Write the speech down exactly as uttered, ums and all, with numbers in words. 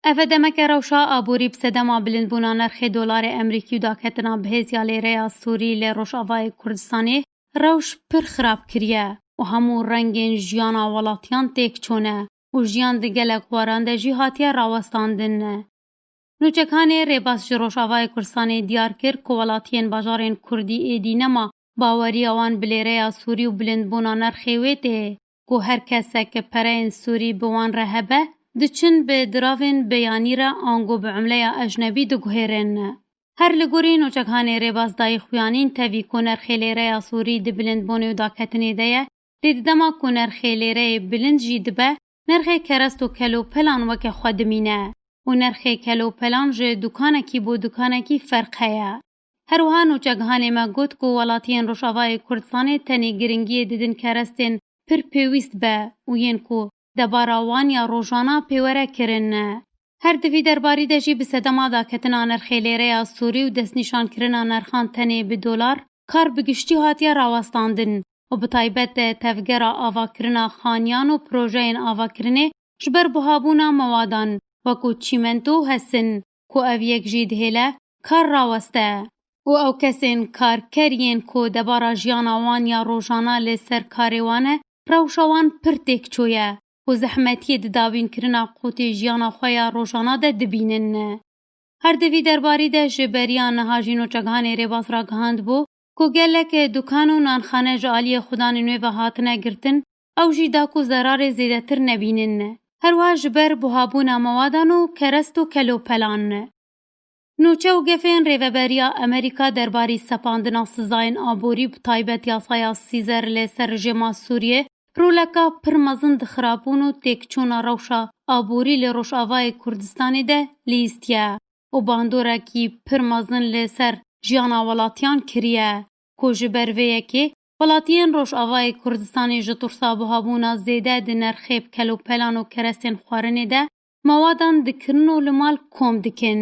Ev e demeke rewşa aborî bi sedema bilindbûna nirxê dolarê Emerîkî û daketina bihêz ya lêreya Sûrî li Rojavayê Kurdistanê rewş pir xirab kiriye û hemû rengên jiyana welatiyan têk çûne û jiyan di gelek waran de jî hatiye rawestandin. Nûçekhanê Rêbas ji Rojavayê Kurdistanê diyar kir ku welatiyên bajarên Kurdî êdî nema baweriya wan bi lêreya Sûrî û bilindbûna nirxê wê tê ku her kesek pereyên Sûrî bi wan re hebe, diçin bi diravên beyanî re ango bi umleya ecnebî diguhêrin. Her li gorî Nûçekhanê Rêbas dayî xuyanîn tevî ku nirxê lêreya Sûrî di bilindbûnê û daketinê de ye, lê di dema ku nirxê lêreyê bilind jî dibe, nirxê kerest û kelûpelan weke xwe dimîne û nirxê kelûpelan ji dukanekî bo dukanekî ferq heye. Her wiha nûçegihanê me got ku welatiyên Rojavayê Kurdistanê tenê giringiyê didin kerestên pir pêwîst be û yên ku debara wan ya rojana pê were kirin. Her di vî derbarî de jî bi sedema daketina nirxê lêreya Sûrî û destnîşankirina nirxan tenê bi dolar, kar bi giştî hatiye rawestandin û bi taybet de tevgera avakirina xaniyan û projeyên avakirinê ji ber buhabûna mewadan wekû çîmento û hesin ku ev yek jî dihêle kar raweste û ew kesên karker yên ku debara jiyana wan ya rojana li ser karê wan e, rewşa wan pir têk çûye û zehmetiyê di dawînkirina qûtê jiyana xwe ya rojana de dibînin. Her di vî derbarî de ji beriya niha jî nûçegihanê Rêbas ragihand bû ku gelek dukan û nanxane ji aliyê xudanên wê ve hatine girtin, ew jî da ku zerarê zêdetir nebînin. Her wiha ji ber buhabûna mewadan û kerest û kelûpelan. Nûçe û gefên Rêveberiya Amerîka derbarî sepandina sizayên aborî, bi taybet yasaya Sîzer li ser rejîma Sûriyê, roleka pir mezin di xirabûn û têkçûna rewşa aborî li Rojavayê Kurdistanê de lîstiye û bandorekî pir mezin li ser jiyana welatiyan kiriye ku ji ber vê yekê welatiyên Rojavayê Kurdistanê ji tirsa buhabûna zêde di nirxê bi kelûpelan û kerestên xwarinê de mewadan dikirin û li mal kom dikin.